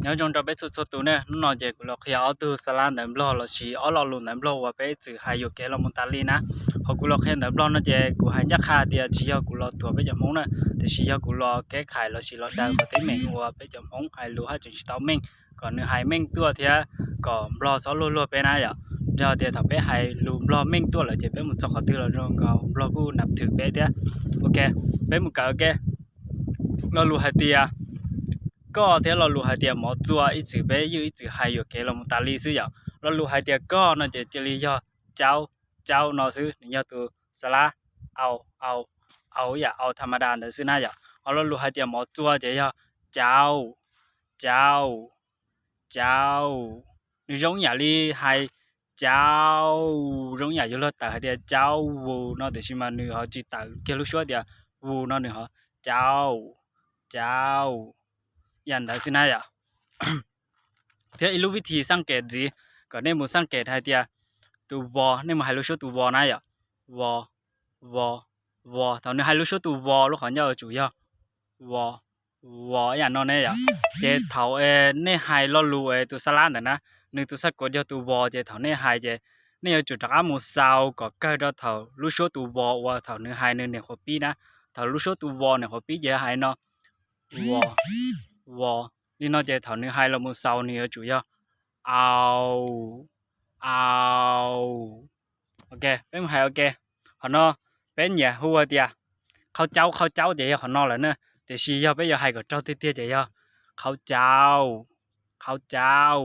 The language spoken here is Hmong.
Nyob zoo rau peb txhua txhua tus ne, hnub no ces kuv los qhia ob tug xab lab ntawv Nplog lossis ob lo lus ntawv Nplog uas peb txwm hais yuam kev los mus tas li na. Qhov kuv los qhia ntawv Nplog no ces kuv hais ncaj qha tias tsis yog kuv los thuam peb cov Hmoob na, tiam sis yog kuv los keb khais lossis los daws qhov teeb meem uas peb cov Hmoob hais lus haj tseem tsis tau meej, kom nws hais meej tuaj thiab kom Nplog txhob luag luag peb na yom. Yog tias thaum peb hais lus Nplog meej tuaj lawm ces peb mus txog qhov twg los zoo nkaus Nplog kuj nab thwm peb thiab. Ok, peb mus kawm ke. Lo lus hais tias koj thiab lo lus hais tias mov txua ib txwm peb yeej ib txwm hais yuam kev los mus tas li xwb yom. Lo lus hais tias koj no ces cia li yog caub, caub no xwb, nws yog tus xab lab au, au, au yam au tha ma da ntawd xwb na yom. Ho lo lus hais tias mov txua ces yog cau, cau, cau. Nws zoo yam li hais cau, zoo yam yuav luag tawm hais tias cau vus no tiam sis mas nws ho tsis tawm kiag lub suab tias vus no, nws ho cau, cau, yam ntawd xwb na yom. Thiab ib lub vib thim xaj kem ntxiv, kom nej mus xaj kem hais tias tus vos, nej mus hais lub suab tus vos na yom. Vos, vos, vos. Thaum nws hais lub suab tus vos lub qhov ncauj yuav tsum yog vos, vos ib yam no ne yom. Ces thaum nej hais lo lus es tus xab lab ntawd na, nws tus xab kuav yog tus vos ces thaum nej hais ces nej yuav tsum rov qab mus xaus kom kawg rau thaum lub suab tus vos uas thaum nws hais nws niam qhuav pib na. Thaum lub suab tus vos niam qhuav pib ces hais no, vos, vos. Li no ces thaum nws hais los mus xaus nws yuav tsum yog au, au. Ok, peb mus hais ok. Qhov no peb nyiam hu hais tias qhau caub, qhau caub ces yog qhov no lawm na. Tiam sis yog peb yuav hais kom raug tiag tiag ces yog qhau cau, qhau cau.